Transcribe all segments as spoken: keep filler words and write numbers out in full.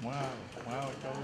Wow, wow, wow.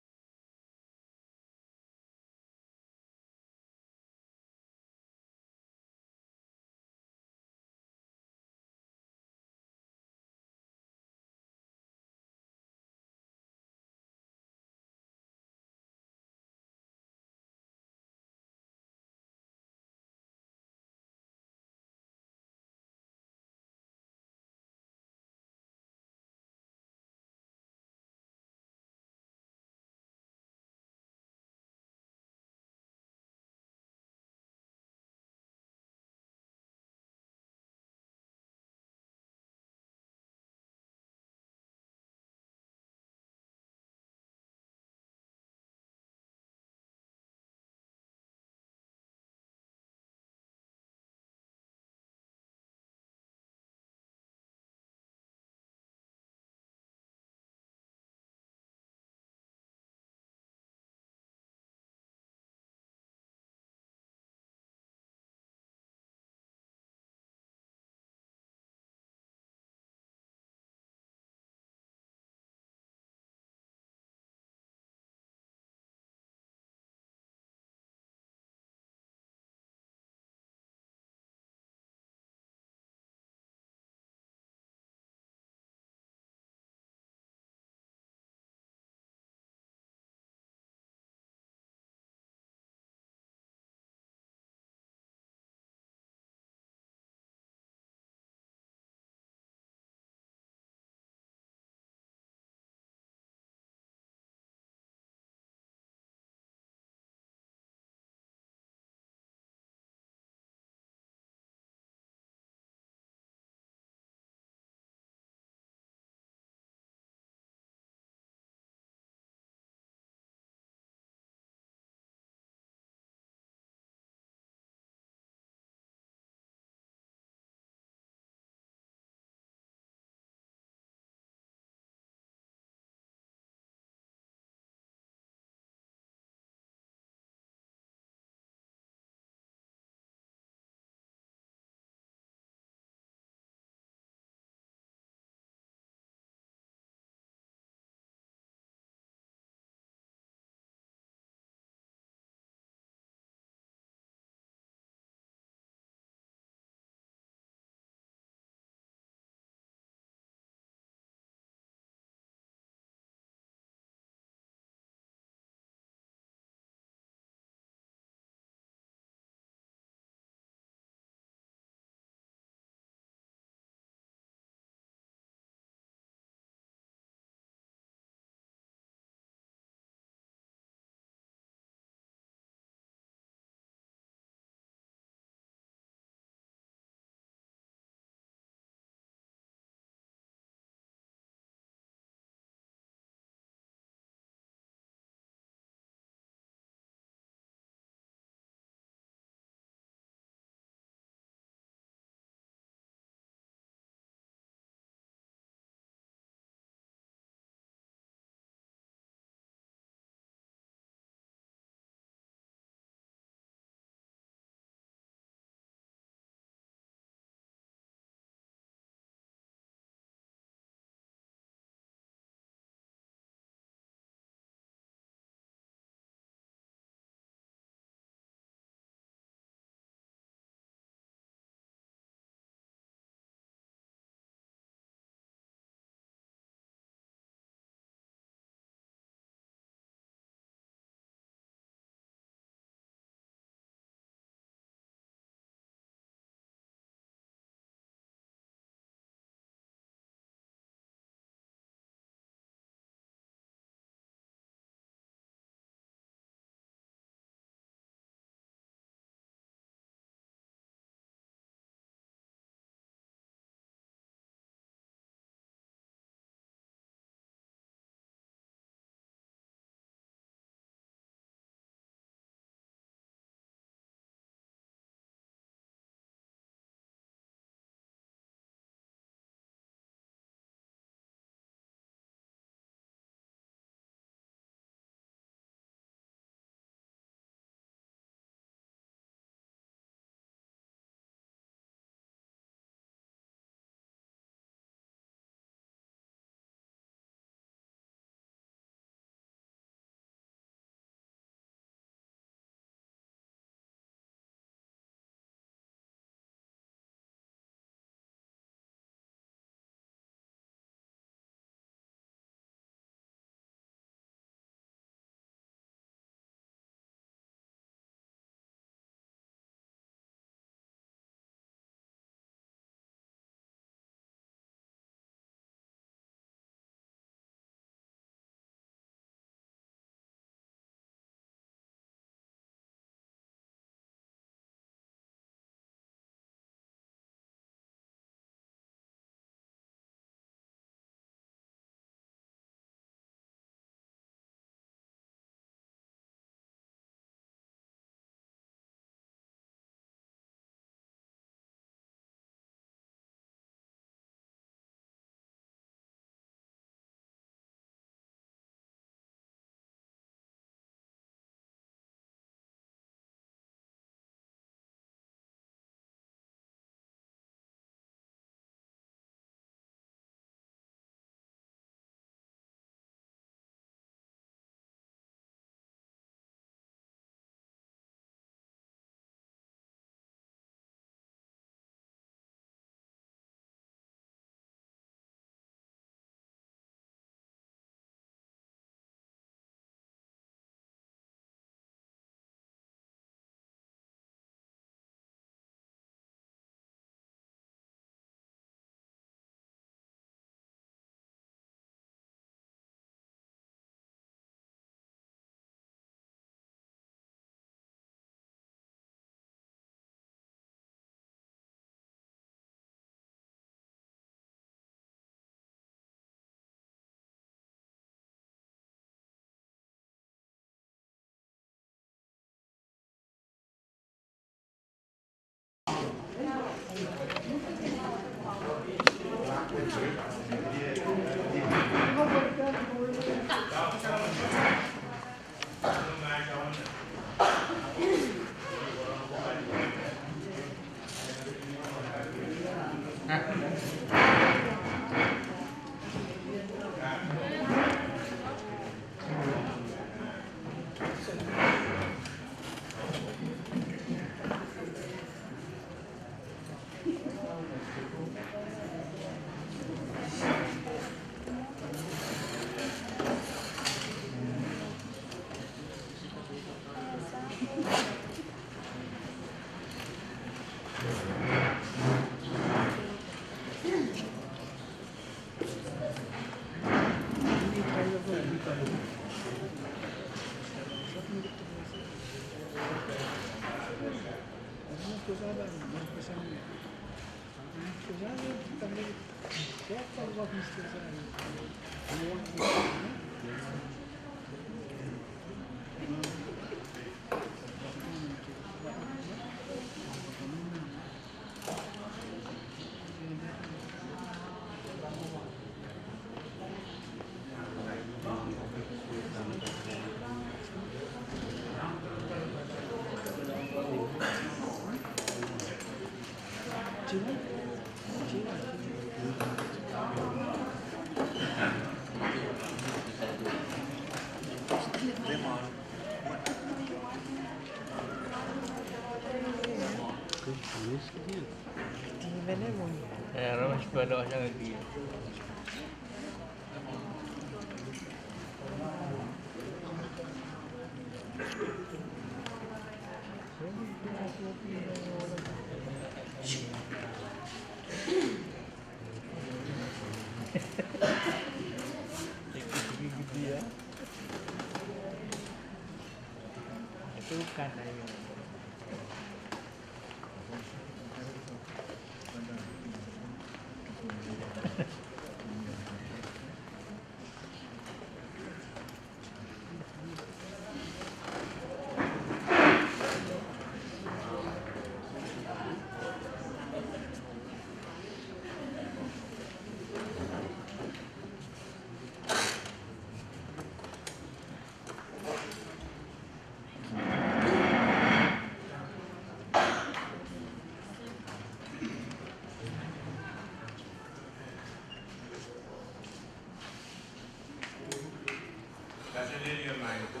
Kaselehlie maing ko,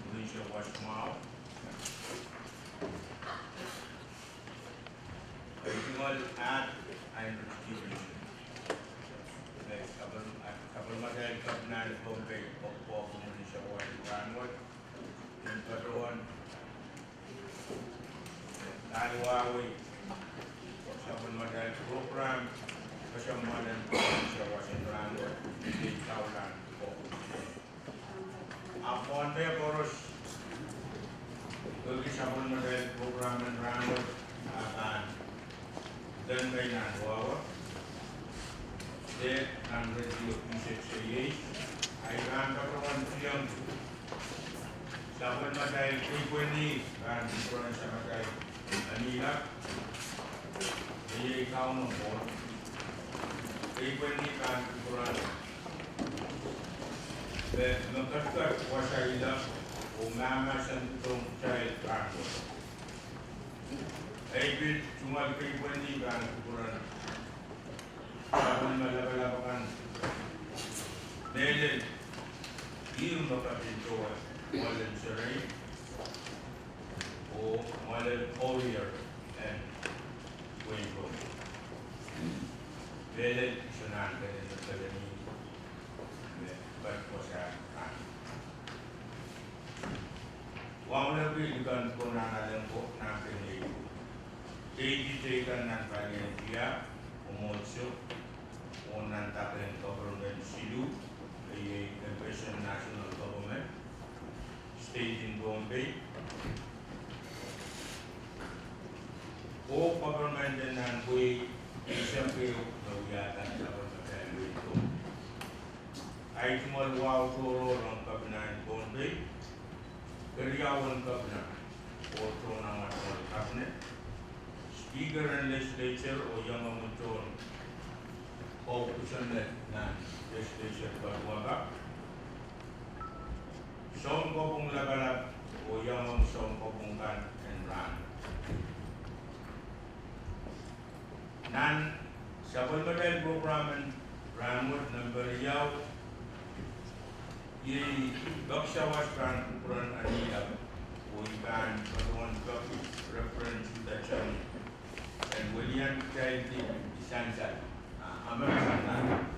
mwein se wasa mwahu. Ei tungoal aht Heinrich Dietrichsen, me sapwel-, sapwellimatail Kepina en Pohnpei, pwopwopw mwein se wasa rahnwet, en patohwan paliwahwei sapwellimatail program kesempwal en sewese rahnwet, iei Taulahn Poh. Ahpw mwohn me koaros, pwehki sapwellimatail program en rahnwet ah pahn len mei nan wahwa, de nan radio P six A H, ahi pahn patohwan kihong sapwellimatail keipweni pahn kupwuren Samatail Anila, me iei Kauno Koht. Keipweni pahn kupwuren me, me ketiket wasa ila oh mahmahsen kitail rahnwet. Ei pil tungoal keipweni pahn kupwuren sapwellime lapalap akan, mehlel, ih me ketin towe mwoalen serei oh mwoalen oarier en wehi Pohnpei. Mehlel, I sohte anahne kelehpw me patohwan wasa rahnwet. Wauneki likan Konehng Alen Koht nan kenehu, keidi teikan nan palien tiahk oh mwomwohdiso, oh nan dake en government siluh, me iei Ambassador, National Government, State en Pohnpei, oh government en nan wehi, isang keieu me wiahda sapwellimatail wehi Pohnpei. Ahi tungoal wahu tohrohr ong Kepina en Pohnpei, keriaun Kepina oh tohn ong Cabinet, Speaker en Legislature oh iangahki tohn kou kosonned nan Legislature patohwan kak, sounkopwung lapalap oh iangahki sounkopwung kan en rahnwet. Nan sapwellimatail program en rahnwet, nempe riau, iei pek sawas pahn kupwuren Anila, oh I pahn patohwan peki Reverend Judah Chang en welian kitail di sansal, ah, amen sansal.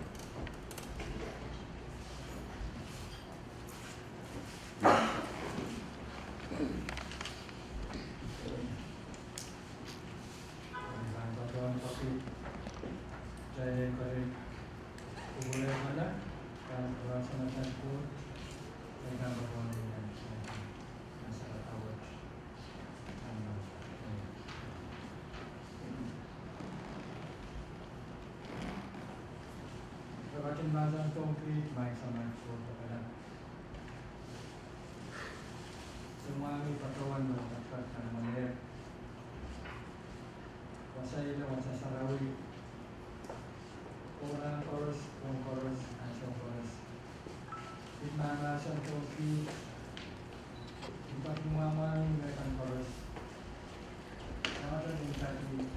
Sohte kiht, Maing Samat Koht Lapalap. Soumwahu me patohwan me patohwan kan mwaler. Wasa ila wasa sarawi. Pwurehng koaros, pwurehng koaros, ansou koaros. Pil mahmahsen pohn kiht, pil patohwan mwamwahngih mehkan koaros. Samatail pil patohwan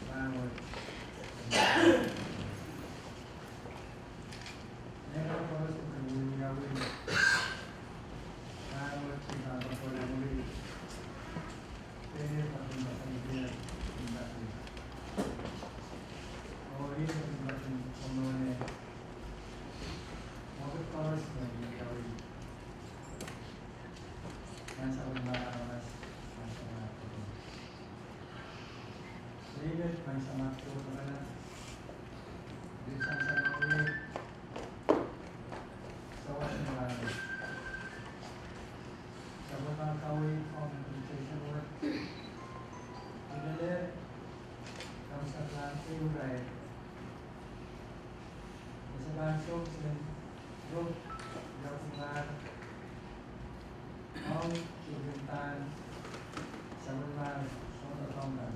mwamwahngih. Mehkan koaros pil wiawi. Rahnwet pil patohwan mwamwahngih. Pene patohwan patohwan pil patohwan. Oh, ih patohwan patohwan mwamwahngih. Mwekid koaros me wiawi. Nan sapwellimomwi aramas, nan sapwellimomwi aramas. David, Maing Samat Koht Lapalap. David, Maing Samat Koht. Sawas en aramas. Sapwellimomwi kaweid ong invitation wet. Ilele, kamsaklan ehu irail. Ese pahn sohp sen Ruth Yotngar, ong Ruth pahn sapwellimomwi sounpapah kan.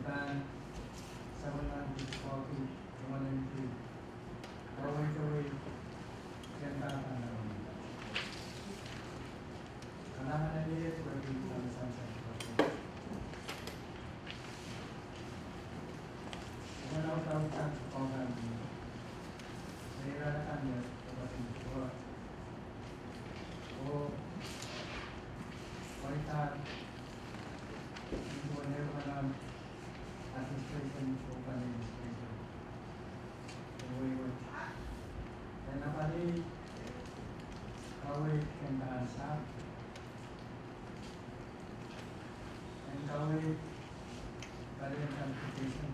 Pahn sapwellimomwi pil koaros, Roman pil. Kaweid, kaweid, ken pahn pahn. Kalahngan en Koht pahn pahn pahn. Administration, Open Administration. Kaweid wet. En apali, kaweid ken pahn sahpw. En kaweid, pali en application.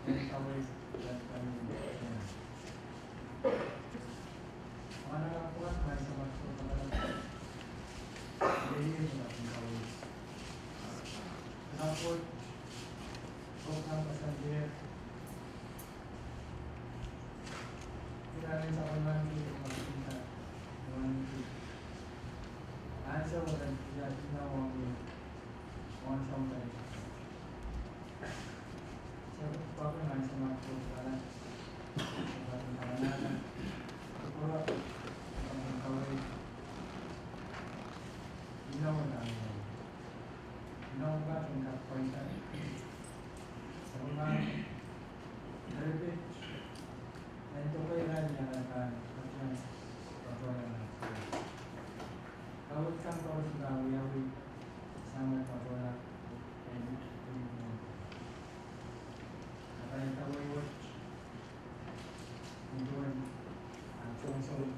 En kaweid, pali en application. Mwahnakapw wet, Maing Samat Koht Lapalap. Iei en kaweid. Lapalap wet, program koasoandier. Irail sapwellimanki, irail sapwellimanki. Ansou wet, irail sapwellimanki. Wan soang tari. Sapwellimomwi Maing Samat Koht Lapalap. Sapwellimomwi Maing Samat Koht Lapalap. Sapwellimomwi kaweid. Ino wet, ino wet, ino wet, ino wet, ino wet. Sapwellimomwi repeat. En doke irail ni akan pahn patohwan, patohwan. Kaweid kan koaros me wiawi, sang me patohwan. En, en, en. Akan kaweid wet. Patohwan, ah, songsong.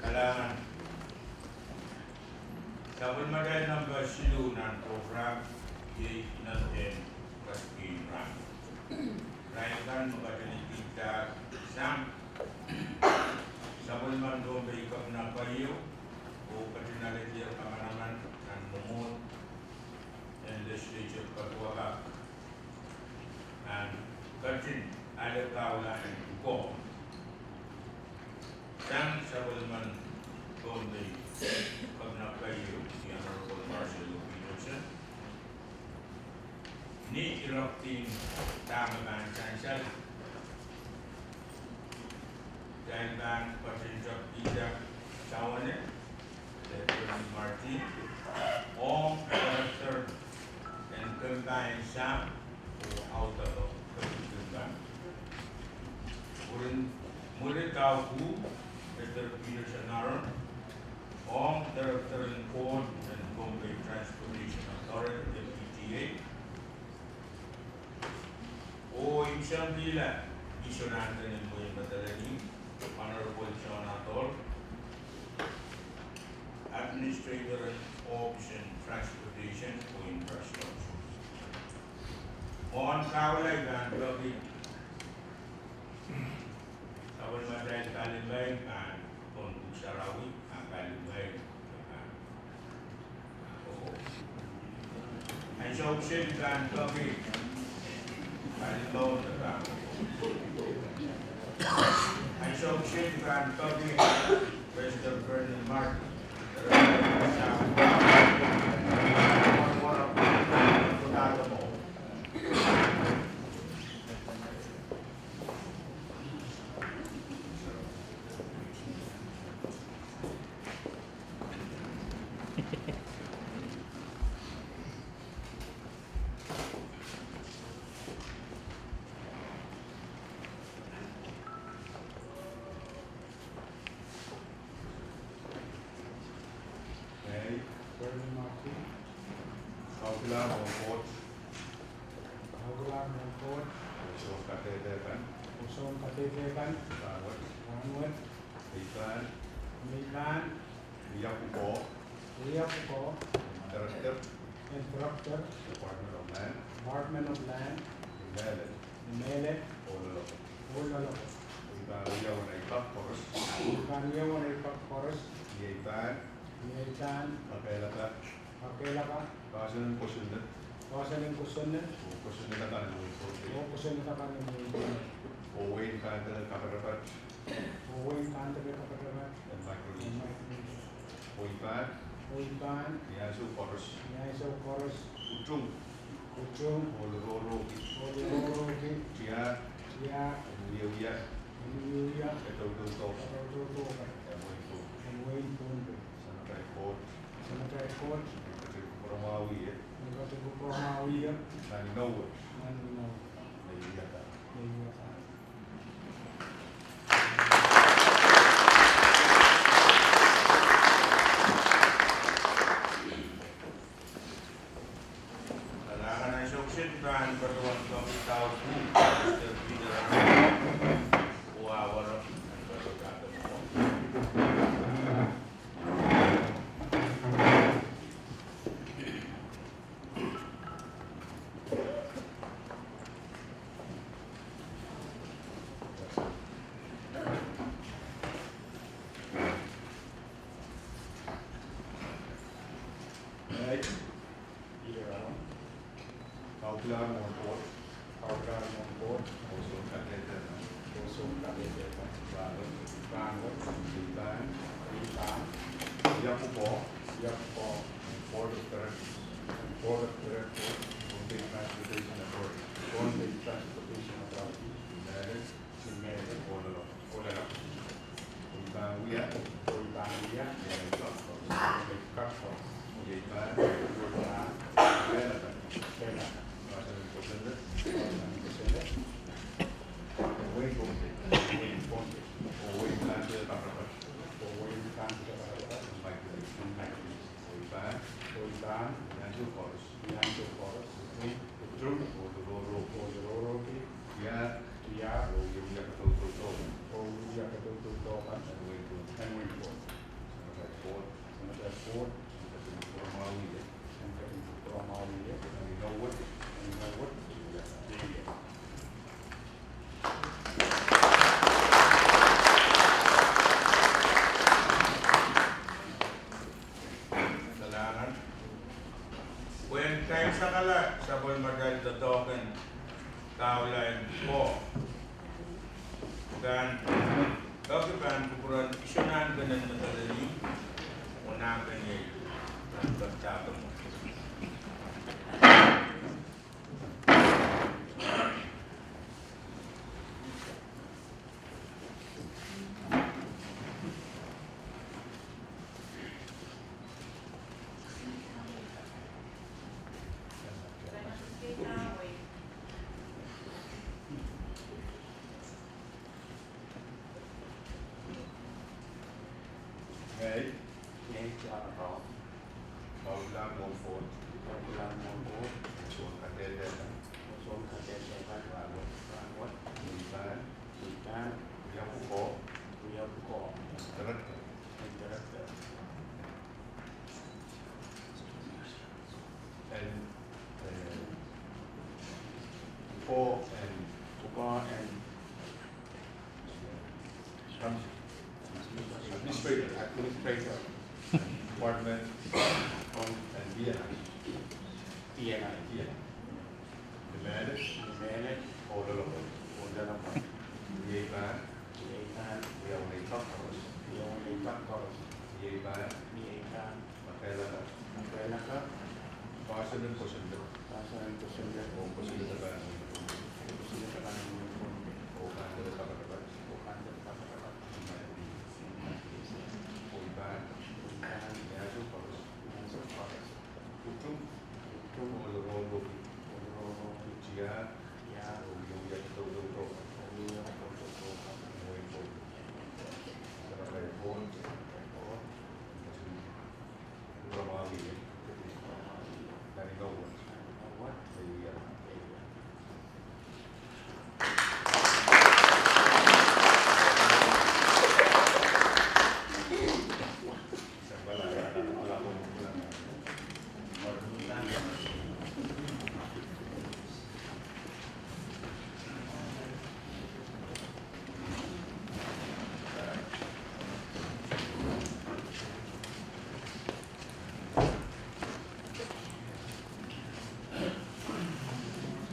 Kalahngan. Sapwellimatail namba siluh nan program iei Nantehn Ketikihong Rahn. Rahn kan me ketinikihdahr sang sapwellimen Pohnpei Kepina keieu, oh ketin alehdi kamanaman nan mwomwohd en legislature kaduwapak en ketin ale kahula en pwukoa sang sapwellimen Pohnpei Kepina keieu, Ian Ni irekdihn dahme pahn sansal, kitail pahn patehng Dokta Peter Tawane, Dokta Martin, ong Director en Kempa en Sam oh audaudki kempa. Mwurin, mwurin dahkot, Dokta Peter Sanaron, ong Director en Board en Pohnpei Transportation Authority, P T A. Oh imwsenkihla Isou Nahnken en Wein Madolenihmw, Honorable John Adour, Administrator en Office en Transportation oh Infrastructure. Mwohn kahula I pahn peki sapwellimatail palimwail pahn pwon Pwuhk Sarawi, ah, palimwail pahn Ansou kiset I pahn peki, pali mour de pahn. Ansou kiset I pahn peki President Vernon Martin, Ei, Vernon Martin. Kaukilahr mwohn Koht. Kaukilahr mwohn Koht. Oh soun kadehdeh kan. Oh soun kadehdeh kan. Rahnwet. Rahnwet. Me I pahn. Me I pahn. Wia pwukoa. Wia pwukoa. Director. Director. Department of Land. Department of Land. Ni mehlel. Ni mehlel. Ohlolokot. Ohlolokot. I pahn wia weneipok koaros. I pahn wia weneipok koaros. Iei pahn. Iei pahn. Kakehlaka. Kakehlaka. Poahsoan en kosonned. Poahsoan en kosonned. Oh kosonned akan en wehin Pohnpei. Oh kosonned akan en wehin Pohnpei. Oh wehin Kahnke kapatapat. Oh wehin Kahnke kapatapat. En Maikronesia. En Maikronesia. Oh I pahn. Oh I pahn. Ni ansou koaros. Ni ansou koaros. Utung. Utung. Oh lororohki. Oh lororohki. Tiahk. Tiahk. En wiewia. En wiewia. Kadaudoudok. Kadaudoudok. En wehin Pohnpei. En wehin Pohnpei. Samatail Koht. Samatail Koht. Ketin kupwuramwahwih ie. Ketin kupwuramwahwih ie. Nan inowo wet. Nan inowo wet. Me I wiahda. Me I wiahda. Kalahngan. Ansou kiset I pahn patohwan peki Kauku, Mister Peter Aron, oh ah warohng en patohda. Ei, Peter Aron. Kaukilahr mwohn Koht. Kaukilahr mwohn Koht. Oh soun kadehdeh kan. Oh soun kadehdeh kan. Rahnwet. Rahnwet. I pahn. I pahn. Wia pwukoa. Wia pwukoa. Board of Directors. Board of Directors. Pohnpei Transportation Authority. Pohnpei Transportation Authority. Ni mehlel. Ni mehlel. Ohlolokot. Ohlolokot. I pahn wia. I pahn wia. Weneipok koaros. Weneipok koaros. Iei pahn. Iei pahn. Kakehlaka. Kakehlaka. Poahsoan en kosonned. Poahsoan en kosonned. En wehin Pohnpei. En wehin Pohnpei. Oh wehin Kahnke kapatapat. Oh wehin Kahnke kapatapat. Maikronesia. Maikronesia. Oh I pahn. Oh I pahn. Ni ansou koaros. Ni ansou koaros. Utung. Utung. Oh lororohki. Oh lororohki. Tiahk. Tiahk. Oh wiewia kadaudoudok. Oh wiewia kadaudoudok. En wehin Pohnpei. En wehin Pohnpei. Samatail Koht. Samatail Koht. En ketin kupwuramwahwih ie. En ketin kupwuramwahwih ie. Nan inowo wet. Nan inowo wet. Kalahngan. Pwehn kaimwisekala sapwellimatail doadoahk en kahulail ko, I pahn peki pahn kupwuren Isou Nahnken en Madolenihmw, oh nah keniei pahn peki dahkot. Ni mehlel. Ni mehlel. Oh loalokong. Oh loalokong. Iei pahn. Iei pahn. Wiawi nei pak koaros. Wiawi nei pak koaros. Iei pahn. Iei pahn. Makailaka. Makailaka. Poahsoan en kosonned. Poahsoan en kosonned. Oh kosonned pahn. Kosonned pahn. Oh pahn kapakap. Oh pahn kapakap. Oh pahn. Oh pahn. Ni ansou koaros. Ni ansou koaros. Utung. Utung. Ohlorohrki. Ohlorohrki. Tiahk. Tiahk. Oh wiewia doudoudohng. Oh wiewia doudoudohng. Mwein Pohnpei. Sarawi Pohnpei. Rongamwahu. Nani ngawat. Ngawat. Wiewia.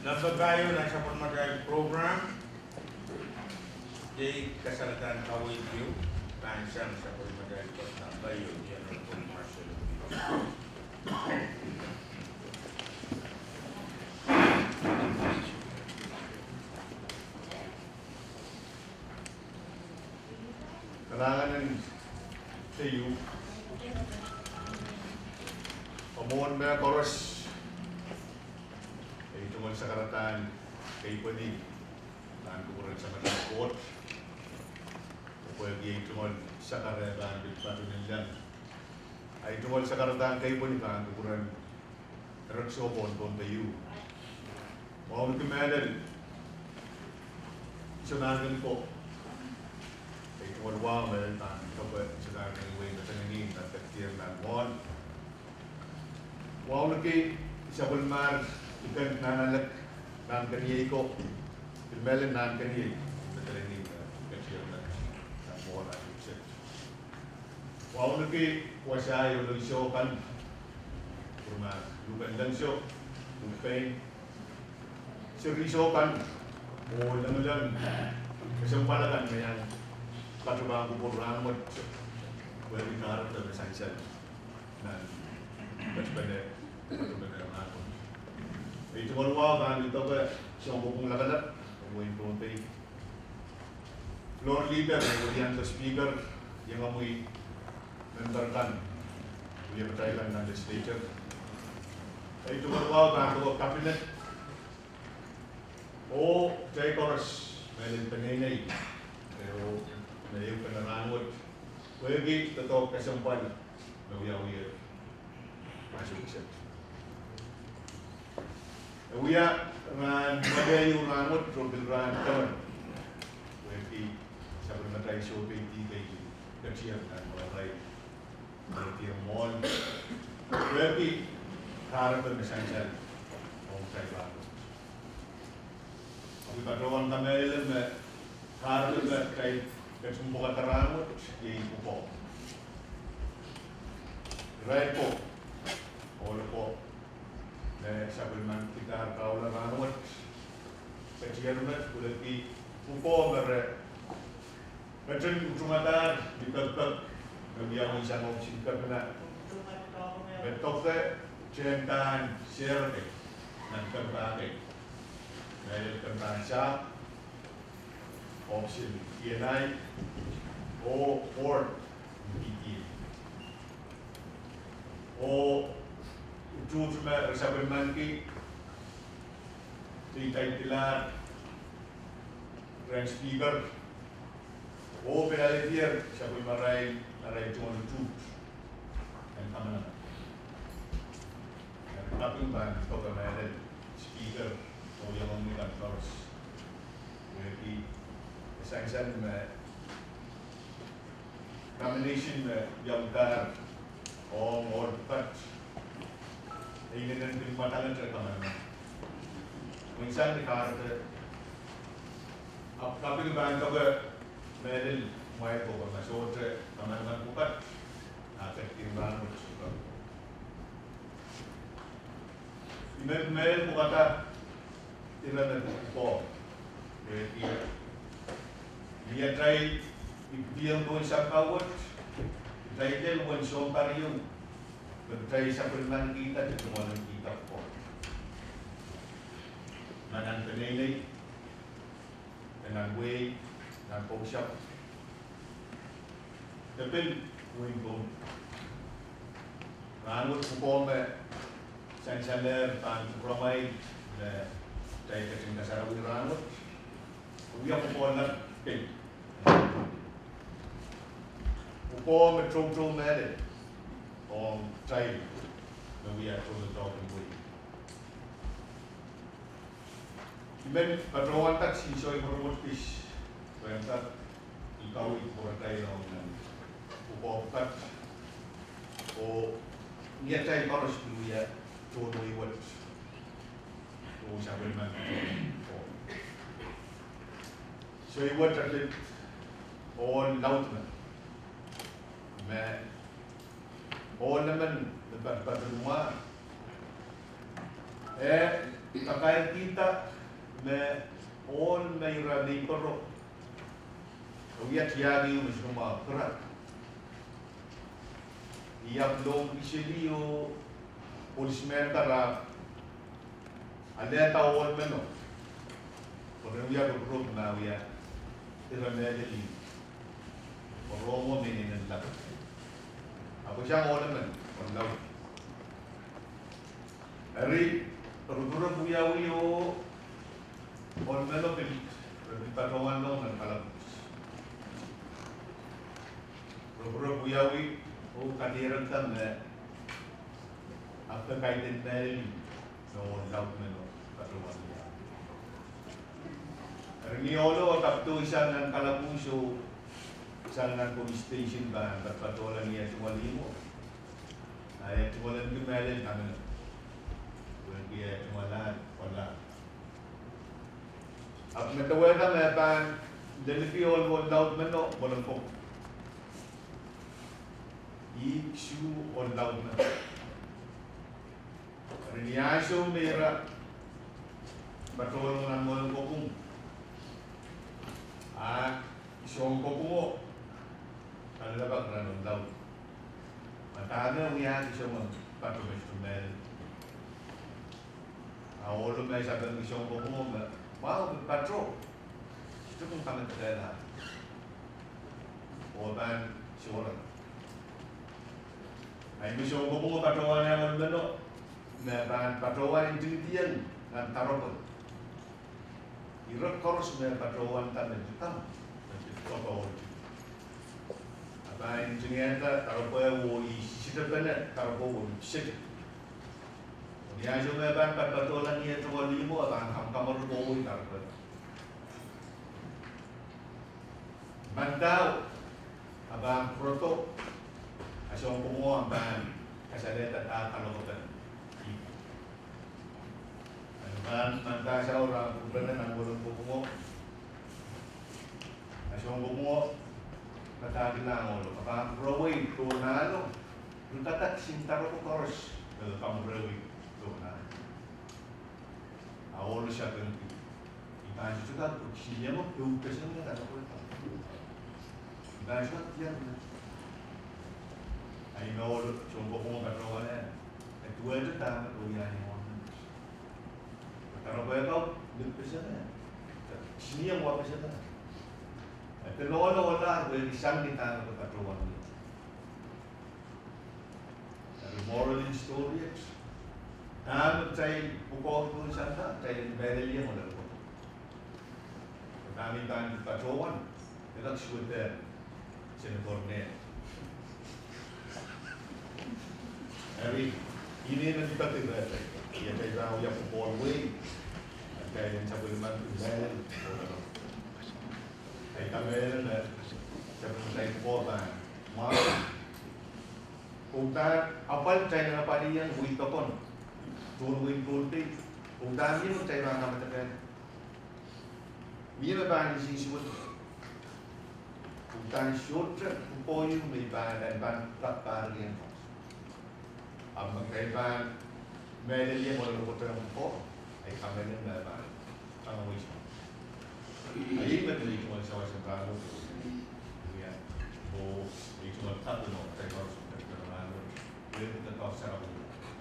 Nan pahieu nan sapwellimatail program, iei kasalehda en kaweid ieu, pahn sang sapwellimatail pwoat nan pahieu, General Marshal. Kalahngan en teieu. Mwohn mehkoaros, ei tungoal sakaradahn keipweni pahn kupwuren Samatail Koht. Pwehki ei tungoal sakara pahn pil patohwan lel. Ei tungoal sakaradahn keipweni pahn kupwuren Rexo Pohnpei. Wauneki mehlel, iso nahnken ko. Ei tungoal wahu mehlel pahn doke iso nahnken wei me tengenin nan ketier nan mwohn. Wauneki sapwellimahr Iken Nahnalek, nahnkeniei ko. Pil mehlel nahnkeniei me tengenin nan ketier nan mwohn. Wauneki wasa ieu lel iso kan, Pwurmar Luken Lengso, Luken, seri iso kan, oh lengileng, kesempwal akan me iang patohwan kupwur rahnwet, wehwehki kahrepe me sansal nan patopene, patopene rahnwet. Ei tungoal wahu pahn doke sounpwong lakalak, wehin Pohnpei. Floor leader, welianda speaker, iengomwi member kan, welianda kan nan legislature. Ei tungoal wahu pahn doke cabinet, oh kitail koaros, mehlel peneinei, oh me ehu pene rahnwet, pwehki doadoahk kesempwal me wiawiher. Masukset. E wia rahn Monday ieu rahnwet, oh pil rahn dewen. Pwehki sapwellimatail sohpeidi kei ketier nan marain, ketier mwohn. Pwehki kahrepe me sansal ong kitail rahnwet. Ahpw I patohwan kamehlele me kahrepe me kitail ketin pwukada rahnwet iei pwukoa. Irail ko, ohl ko, me sapwellimankidahr kahula rahnwet, ketier met, pwehki pwukoa me re ketin utungadahr ni pekipek me wiawi sang ohpis en kepina, me doke tehnpahn seri kei nan kempa kei, me kempahn sahpw, ohpis en E and I, oh board en P T A. Oh utuht me re sapwellimanki, re titleidilahr rehn speaker, oh pil alehdier sapwellimarail, arail tohn utuht en kamanaman. Eri kaping pahn doke mehlel speaker oh iengomwi kan koaros, pwehki e sansal me nomination me wiawihdahr ong ohl pwukat, e inenen pil mwadangete kamanaman. Mwein sang ni kahrepe, ahpw kaping pahn doke mehlel mwail ko me sohte kamanaman pwukat, a ketin rahnwet. Me, me pwukada ire me pwukoa. E, e, ni atail ipwidi pohn sampah wet, kitail lel uwen sounpar ieu me kitail sapwellimanikihda de tungoalenkihda pwukoa. Ma nan peneinei, de nan wehi, nan kousapw, de pil wehin Pohnpei. Rahnwet pwukoa me sansalehr pahn kupwuromwail me kitail ketin kasarawi rahnwet, wia pwukoa lap kei. Pwukoa me toutou mehlel ong kitail me wia tohn doadoahk en wehi. I men patohwan kak sin soai pwurodo kis, pwehn kak ikawih pwuratail ong nan pwukoa pwukat, oh ni atail koaros pil wia tohn wehi wet, oh sapwellimanki tohn wehi wet. Soai wet eri ohl laud men, me ohl emen me patopato limwahn, e kakairkihda me ohl me ira neiporo, e wia tiahk ieu me soumwahu, pirak. I ahpw lohngki seli oh polismen kan alehda ohl meno pwe ren wia roporop ma wia ire mehlel, pwe rong oh me inenen lap. Ahpw sang ohl emen, ohl laud. Eri roporop wiawi oh ohl meno pil, re pil patohwan lohng nan kalapwuhs. Roporop wiawi oh kadehde me ahpw kaidehn mehlel me ohl laud meno patohwan wiawi. Eri ni ohlo e kapidoisang nan kalapwuhs oh sang nan police station pahn patopato ni eh tungoal ihmwo, a eh tungoal en ki mehlel kameno, pwehki eh tungoal ahn kola. Ahpw medewehda me pahn lelki ohl, ohl laud meno mwoalen kopwung. Ih kisin ohl laud meno. Eri ni ansou me ira patohwan nan mwoalen kopwung, a soun kopwungo kalelapak rehn ohl laud, ma dahme wiahki soangen pato me sohte mehlel. A ohlo me sapengki soun kopwungo me, mwahu me pato, sohte kin kamedekehlahr, oh pahn sohrala. A ih me soun kopwungo patohwan ohl meno me pahn patohwan ntingdiong nan doaropwe. Ire koaros me patohwanda me likamw, me pil koapohdi, a pahn ntingihda doaropwe oh ih sisitepene doaropwe oh ih pisete. Ni ansou me pahn patohwan ni eh tungoal ihmwo, a pahn kamwakamwar oh ih doaropwe. Mandau, a pahn pwurodo, a soun kopwungo a pahn kasalehda dahme kalokolok. A pahn mandau, a soun kopwungo, a soun kopwungo, padahkihla ohlo, a pahn pwurewei tohnalo, rikada kisin doaropwe koaros me kamwurewei tohnalo. A ohlo sapengki, I pahn sohte kak, kisin iang pil peseng doaropwe. I pahn sohte kak iang. A ih me ohlo, soun kopwungo patohwan, e duwehte dahme oh iang ohl. Doaropwe kau, pil peseng, kisin iang wa peseng. E pil ohlo ohlahr pwehki sang ni dahme patohwan. Eri moral en story et, dahme kitail pwukoahki pohn sampah, kitail en mehlel iang ohl laud. Dahme I pahn patohwan, e kak suwed en sene kornel. Eri, ih me I men peki rehtail, ia kitail pahn wia pwukoa wehi, kitail en sapwellimanki mehlel, oh laud. Kaidehn mehlel me sapwellimatail pwukoa pahn mwahu. Uhdahn apwal kitail en apwalih iang wehi pokon, tohn wehin Pohnpei, uhdahn mie me kitail pahn kamedekehr, mie me pahn insensuwed. Uhdahn sohte pwukoa ieu me I pahn, pahn, pahn kak pahr iang. Ahpw me kitail pahn Mehlel ie mwoalen pwoaten ko, ei kamehlele me pahn, pahn wis. Ei met me I tungoal sawas en pahn wia, oh I tungoal kaping oh, ei koaros me pahn wia, ei me pahn sarawi,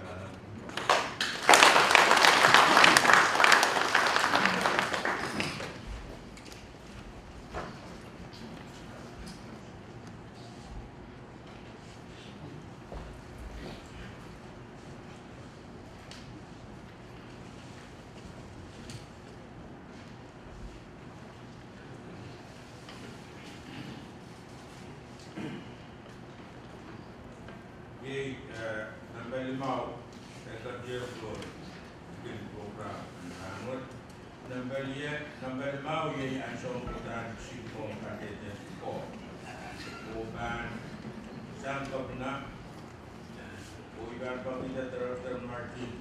pahn Iei, eh, nempe limau, eh, ketier floor, kin program, eh, rahnwet. Nempe ie, nempe limau iei ansou me pahn sihpw ong kadehde ko. Oh pahn sang kepina, oh I pahn pekihda Director Martin.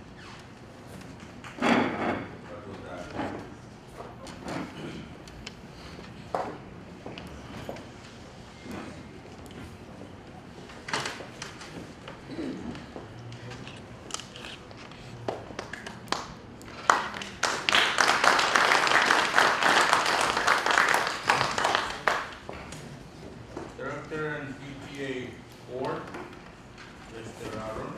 Director en P T A Board, Mister Aaron.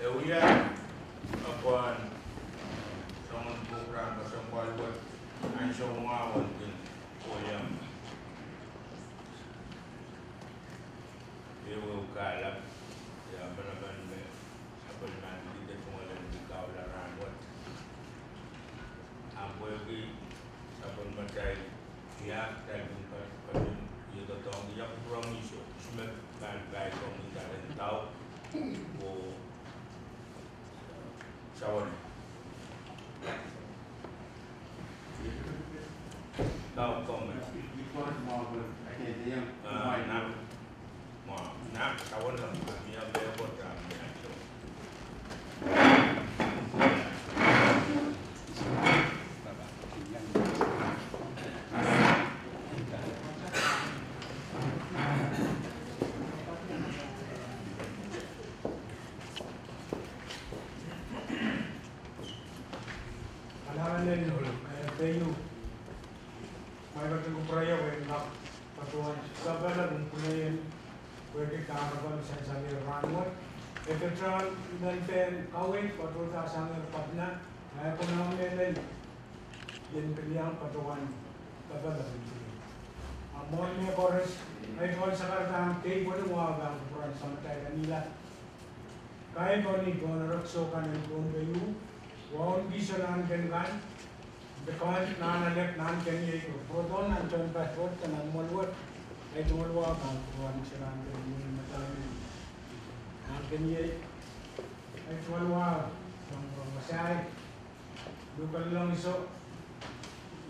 E wia, eh, pwon, soangen program kesempwal wet, ansou mwahu en kin kohieng ehuehu kahlap, ia panapan me, sapwellimaniki de tungoal en kin kaula rahnwet. Ahpw pwehki sapwellimatail tiahk, kitail kin ka, ka, ia doadoahngki ia kupwur ong Sises, Sises me pahn pahiong ong kitail en dau, oh, sawan. Dau komen. Ah, na. Kalahngan en, eh, keieu. Mwail ketin kupwuramwail en kak patohwan sapwellime pwuleien pwehki kahrepen sansal en rahnwet. E ketin men pahn kaweid patohda sang ong kepina, eh, konehng mehlel en pil iang patohwan sapwellime pwuleien. A mwohn mehkoaros, ei tohn sakarada kei pwehn wahda kupwuren samatail en ila. Kaidehn ni pwon rek sohte kan en Pohnpei, wauneki solahnken kan, de kan nan alek nan keniei, pwurodo nan tehnpas wet, nan mwoal wet, ei tungoal wahda kupwuren solahnken ni madauni nan keniei, ei tungoal wahda, pwuren masahi, luhk en lohngso,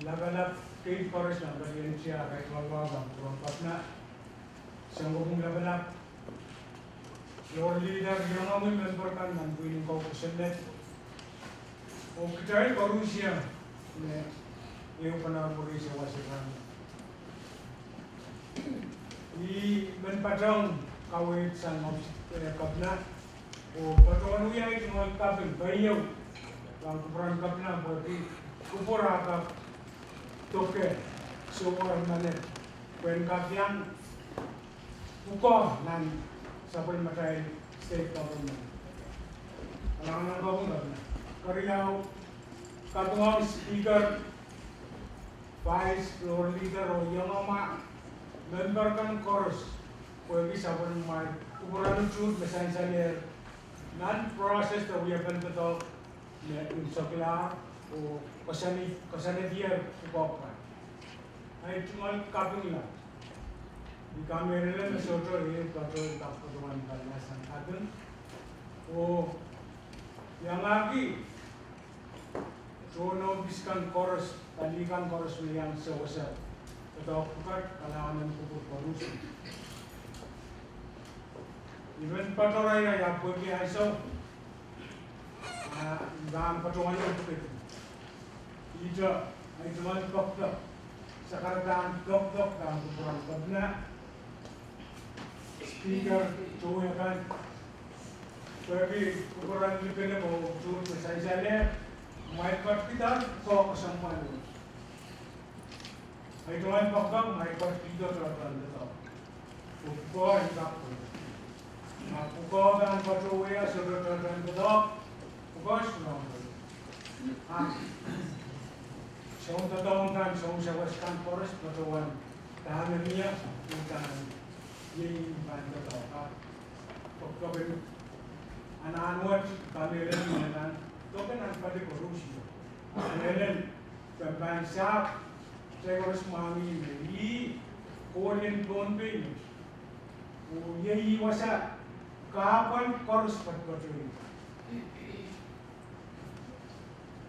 lapalap, kei koaros nan palien tiahk, ei tungoal wahda kupwuren kepina, Sangkopwung Lapalap, floor leader, iangahki memper kan nan pwihn en kaukosen met. Oh kitail koarusie me ehu pahn mwuri sawas en rahnwet. I men patehng kaweid sang, eh, kepina. Oh patohwan wia ei tungoal kaping keieu pahn kupwuren kepina pwehki kupwur ah kak doke, sohte menet, pwehn kak iang pwukoa nan sapwellimatail state government. Kalahngan en kaping kepina. Keriau, kaping ong speaker, vice, floor leader, oh iangahki memper kan koaros pwehki sapwellimamwail kupwuren utung me sansalehr nan process de wiepen doadoahk me unsek lahr oh koasoanehdier pwukoa pwukat. Ahi tungoal kapingla. I kamehlele me sohte ehu patohwan kapingla sang kaping. Oh iangahki tohn ohpis kan koaros, pali kan koaros me iang sewese doadoahk pwukat, kalahngan en kupwur koaros. I men patohrail ahpw pwehki ansou ah, I pahn patohwan pwukat. Ihte, ahi tungoal pekpek. Sakaradahn pekpek pahn kupwuren Kepina, Speaker, towe kan, pwehki kupwuren Likilik oh Tuht me sansalehr, kumwail ketkihda pwukoa kesempwal wet. Ahi tungoal pekpek, kumwail ketkihdo tohtohn doadoahk. Pwukoa en kak pwukoa. Ma pwukoa pahn patohwei sohte tohtohn doadoahk, pwukoa sohte pwukoa. Ah, soun doadoahk kan, soun sawas kan koaros patohwan dahme mie, udahn iei pahn doadoahk. Pwukoa pil anahn wet, kamehlele me pahn doke nan pali koaros. Kamehlele me pahn sahpw, kitail koaros mwahngih me ih koul en Pohnpei met. Oh iei ih wasa kahpwal koaros patopatohwei.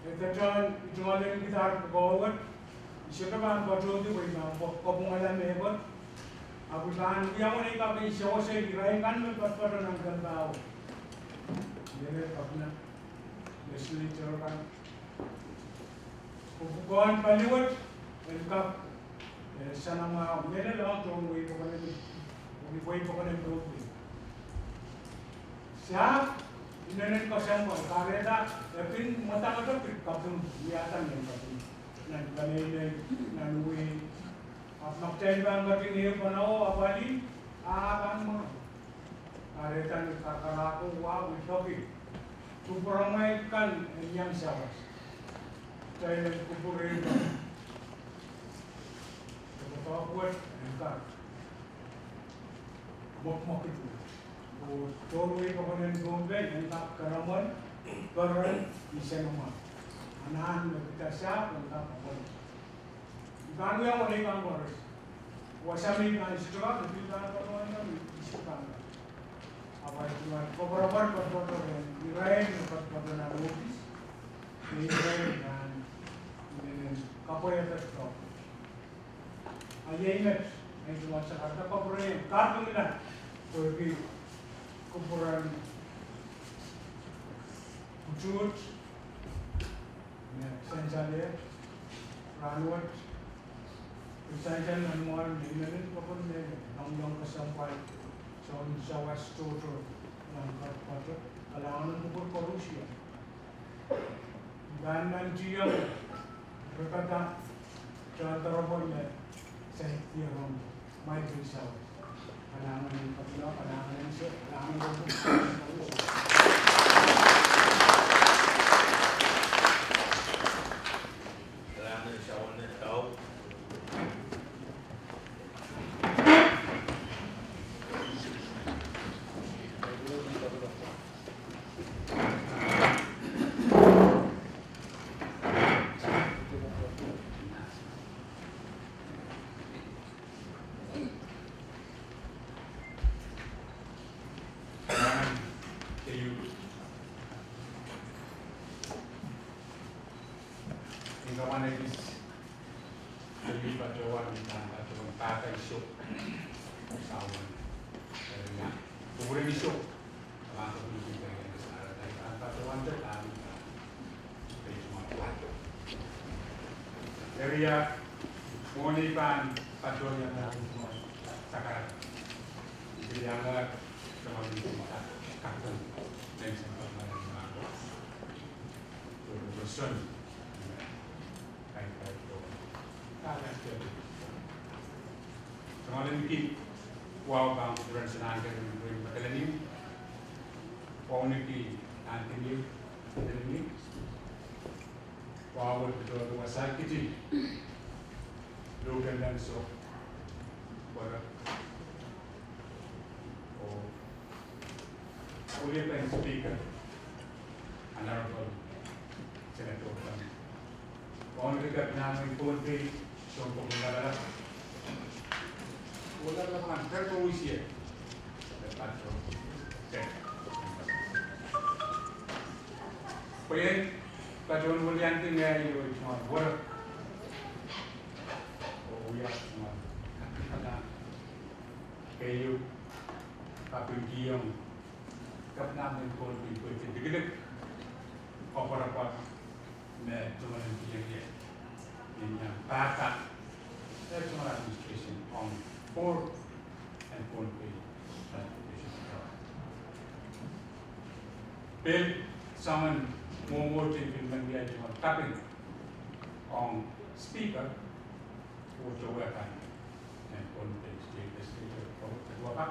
E patohwan, I tungoal en kihda pwukoa wet, I sohte pahn patohdi pwe I pahn kapwungala mehkot. Ahpw I pahn wia mwo nei kaping sewese irail kan me patopato nan kempoakepahi. Mehlel Kepina, legislator kan. Pwukoahn pali wet en kak, eh, sanamwahu, mehlel ong tohn wehi pokon en, wehi pokon en Pohnpei. Sahpw inenen kesempwal, kahrehda e kin mwadangete pil kaping, wiahda mehn kaping, nan peneinei, nan wehi. Ahpw ma kitail pahn ketin ehu pwukoa oh apwalih, a pahn mwahu. Kahrehda ni kakarako wa wipeki. Kupwuramwail kan en iang sawas. Kitail en kupwure. Doadoahk wet en kak mwekmwekid. Oh tohn wehi pokon en Pohnpei en kak karamwal, peren, isenamwahu. Anahn me kitail sahpw en kak apwalih. I pahn wia mwo nei kan koaros. Wasa me I pahn sohte kak, I pil pahn patohwan, I sohte pahn. Ahpw I tungoal koapworopwor, koapworopwor rehn irail me patopato nan ohpis, me irail pahn inenen kapwaiada doadoahk. A iei met, I tungoal sakarada kapwurei en kapingla, pwehki kupwuren Tuht, me sansalehr, rahnwet, pil sansal nan mwoahl me inenen pokon me, nanleng kesempwal, soun sawas tohto, nan kak patopato, kalahngan en kupwur koaros. Pahn nantihong, rekada, tohn doaropwe me, saikinte rong, Michael Saul. Kalahngan en Kepina, kalahngan en Sou, kalahngan en Sou. Kalahngan en Sou, ne tau. Ih kaman ekis, ekis patohwan, pahn patohwan pahpa iso. Sawan. Area. Kupwuren iso. Pahn patohwan, pahn patohwan. Area. Mwohni pahn patohwan. Sakar. Ih iang, eh, saman. Kakten. Neng saman. Son. Tungoal en ki, wahu pahn kupwuren Sanahnker en Rein Madolenihmw. Wahu en ki, Anthony Madolenihmw. Wahu en ki, Dodo Wasaikiti. Luke Lanso. Wara. Oh. Wilipen Speaker, Honorable Only kepina en Pohnpei, sounpwong lapalap. Oh lapalap kan, kepina en Pohnpei. Pwe ien patohwan weliandi ngehi oh ih tungoal werek. Oh wia tungoal. Keieu, kapingkihong kepina en Pohnpei pwehki dikidik, koapworopwor, me tungoal en kihong ie. Ni nan pahpa, eh, tungoal administration ong board en Pohnpei Transportation Authority. Pil soangen mwomwohdiso pil men wia tungoal kaping ong speaker, oh towe kan en Pohnpei State Legislature, oh, oh, oh,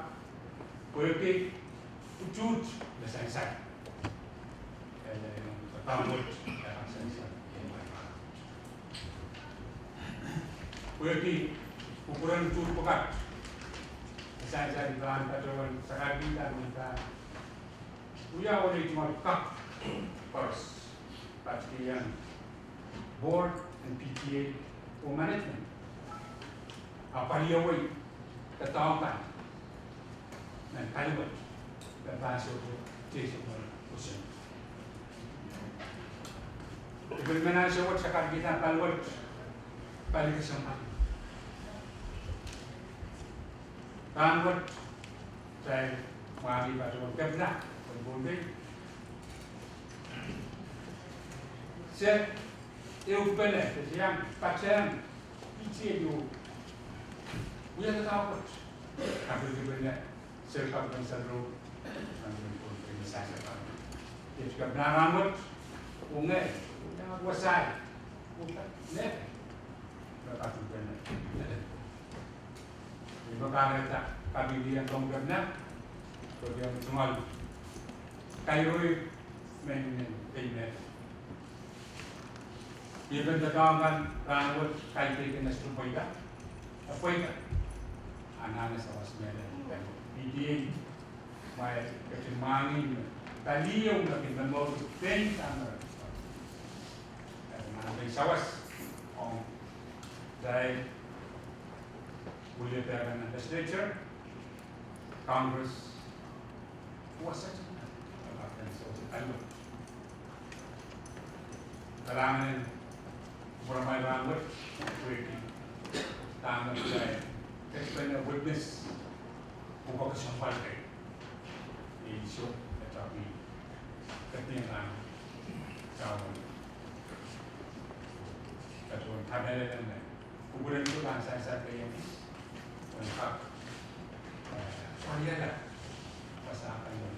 pwehki utuht me sansal. Ele, eh, pahn wet, eh, sansal. Pwehki kupwuren utuht pwukat me sansal pahn patohwan sakarkihda me pahn wia wehwehki tungoal kak koaros, pahn kihong board en P T A oh management. A pali wei, doadoahk kan, nan pali wet, me pahn sohte, teiso mwohn kusin. Ipil men ansou wet sakarkihda pali wet, pali kesempwal. Pahn wet, sai, mwahngih patohwan kepina en Pohnpei. Se, ehu pene, se iang, patehng, P T A ieu. Wia doadoahk wet. Kapil kepina, se kapil salo, kapil pene, se iang, se kapil. Iet kepina rahn wet, oh ngehi, oh iang wasa, oh ka, ne, me kapil pene. Ih me kahrehda kapil iang ong kepina, koaros iang tungoal. Kairui, men, men, men. Ih me doadoahk kan rahn wet kaidehkin Mister Pweida. Eh, Pweida. Anahne sawas mehlel. P T A, ma e ketin mwahngih me pali ieu me kin momourki pein Samarkand. Eh, ma e sawas ong, sai, wiliakada nan legislature, Congress, wasa, kalahngan en kupwuramwail rahn wet, pwehki dahme kitail explain a witness, pwukoa kesempwal kei. Ni ansou me tohki, kepina en rahn, sawan, patohwan kamehlele me kupwuren utuht pahn sansal kei iang kis, pwehn kak, eh, paliala, wasa kan, eh,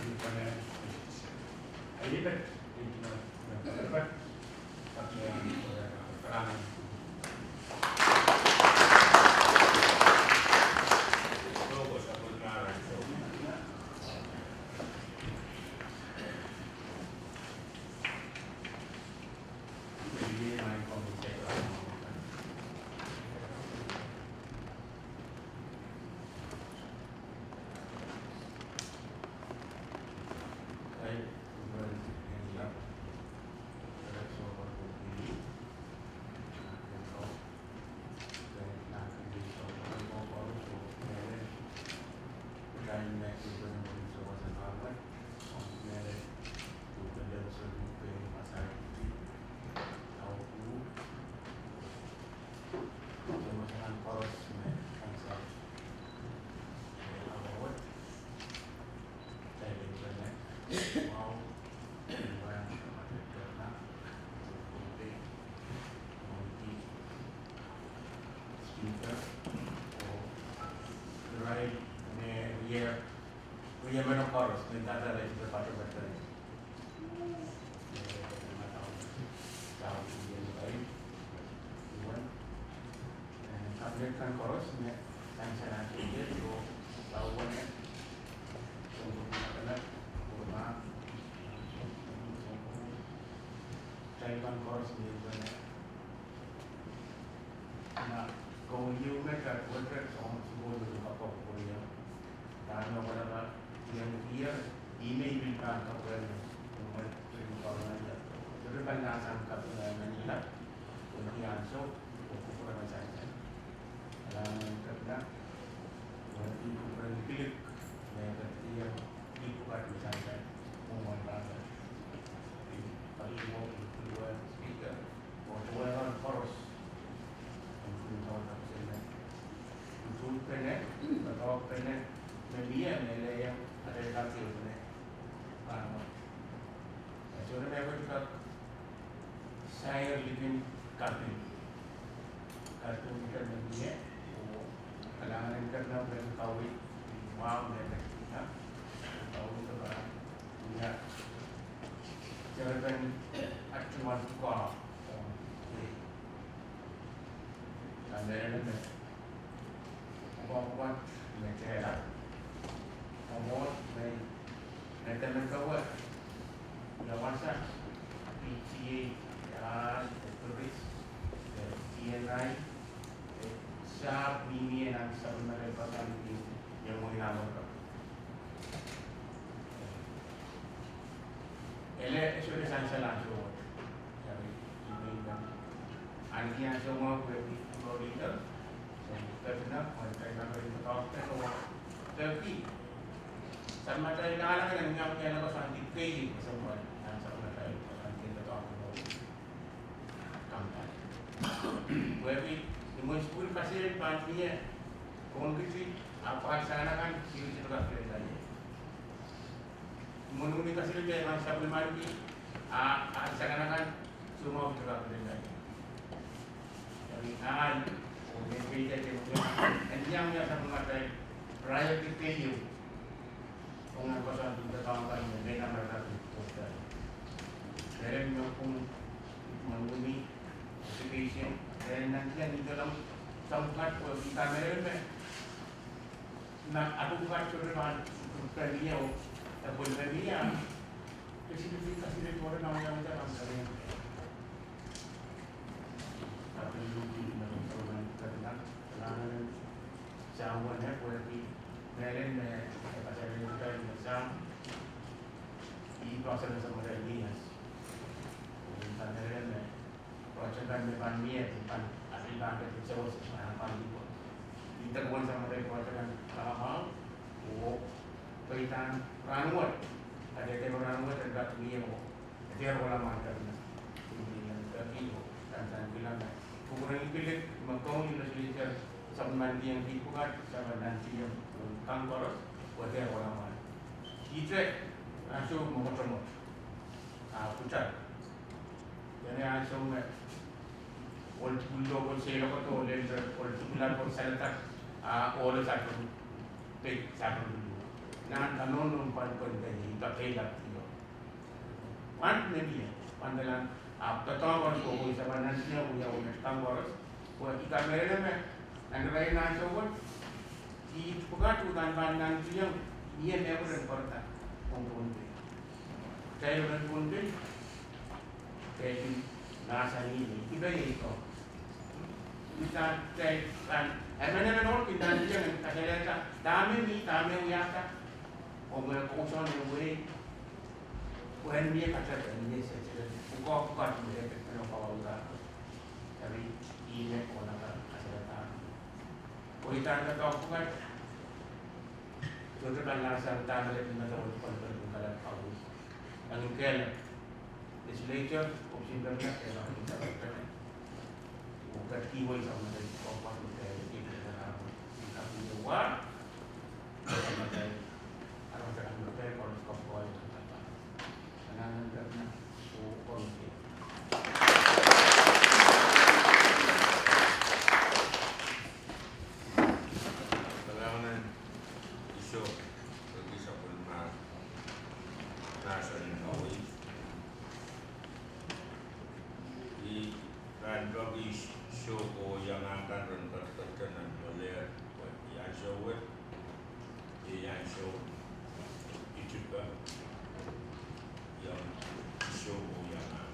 ini pene, eh, ini pet, ini pet, pet, pet, pet, pet, pet, pet, pet, pet, pet, pet, Speaker, oh, irail me wia, wia meno koaros me dahda leti patopato. Eh, ma tau, tau, eh, irail, iwen, eh, kabinet kan koaros me sansal nan state, oh, tau wen, eh, sounpwong lapalap, oh, ma, sounpwong, sounpwong, irail kan koaros me iwen, eh, ma, kou ieu me kat wet rek soang sukuhl me kapok kou ieu. Dahme walawa iang iang, ih me I pil pahn kaperen, kou me pil kaperen iang. Pali sang kaping en Manila, oh ni ansou, oh kupwuren me sansal. Kalahngan en Kepina, oh ni kupwuren likilik, me ketikihong kiht pwukat me sansal, mwomwen rahn wet. Pali mwo, pali wet speaker, oh duwehte koaros, en kin tau kapsel me. Utuhpene, doadoahkpene, me mie, me lelehng, atail kapsel me. Pahn mwo. Sohte me wet kak sair likin kaping. Kaping ih me mie, oh kalahngan en Kepina pwehki kaweid, mwahu me ketikihong, kaweid pahn mie. Serpen atuhwan ko, oh, eh. Kamehlele me pwukat me tela, mwomwohd me, me demedewe, ia wasa, P T A, ia, de turis, de T N I, de sahpw mihmi nan sapwellimatail pahn mihmi, ia mwein amwurka. Ele, e sohte sansal ansou wet. Ia, ih me I pahn ahneki ansou mwahu pwehki leader, Kepina, oh atail member en doadoahk pene, oh peki sapwellimatail lahlahng en ngiahiong ie koasoandi kei, kesempwal nan sapwellimatail koasoandi en doadoahk pene. Kampal. Pwehki ni imwen sukuhl kasirih pahn mie, konkiti, ahpw sang akan, sihte kak lel ie. Imwen wini kasirih pahn sapwellimaniki, a, a sang akan, soumwahu sihte kak lel ie. Eri ahi, oh me pei te te, en iang ia sapwellimatail priority keieu. Ong nan koasoandi doadoahk kan me, me nan Amerika pil kohda. Mehlel me pwung, imwen wini, education, mehlel nan kihong ni dolang, sang pwukat pwe I kamehlele me. Nan atu pwukat sohte pahn sukuhl pahn mie, oh, e pwung pahn mie, ah. Kesiluh, kesiluh, sohte nan ia, ia pahn karen. Kaping luhk me pahn karen, karen. Sang wene pwehki mehlel me, e pasal en kitail me sang, ih pasal me sang me kitail ni as. Ih pasal me, project kan me pahn mie, pahn, apil pahn ketiket sawas, pahn pahn ih ko. Ih tak wen sang me kitail project kan, kama, oh, peitan rahnwet, kadehde rahnwet, en kak mie oh. Dehr walahr mwahl Kepina. Ih me I peki oh, sansal pil me. Kupwuren likilik, me koun legislature, sapwellimaniki kiht pwukat, sapwellimaniki kang koaros, oh dehr walahr mwahl. Ihte, ansou me mwotomwot. Ah, pwutak. Dene ansou me, ohl tukulo ko seiloak ko lel, ohl tukulo ko seiloak, ah, ohl sapwellime, pei sapwellime. Nan kanohno pahn pwehn kei, I kakehlaka io. Pahn mie, pahn delang, ahpw doadoahk koaros kohkohsang pahn nan tieng, oh ia, oh met kang koaros. Pwe I kamehlele me, nan irair nan ansou wet, kiht pwukat uhdahn pahn nan tieng, mie mehkot en pwarada, ong Pohnpei. Kitail ren Pohnpei, kitail kin mahsanih me, I peki ih ko. Uhdahn kitail pahn, emenemen ohl kin nan tieng en kasalehda, dahme mie, dahme wiahda, oh me kousoan en wehi, pwehn mie katepe, mie sehse, pwukoa pwukat me, pwukoa pwukat. Eri, ih me ohl akan kasalehda. Pwe I dahn doadoahk pwukat, sohte pahn lahng sang dahme lel me doadoahk pwukat pwukat pwukat pwukat. Eng kehlail, legislature, oh singkirla, kehlail, oh singkirla. Oh ketikihwei sang me lel pwukat pwukat, oh kehlail, oh singkirla. Ih kaping wa, sang me lel, arong sang me lel, koaros kapwa, oh kapwa. Kalahngan en Kepina, oh koaros. Kalahngan en Iso, pwehki sapwellimatail mahsen en kaweid. I pahn peki Iso oh iang akan ren ketiket nan loale, pwe I ansou wet, I ansou itipe. Iang Iso oh iang akan.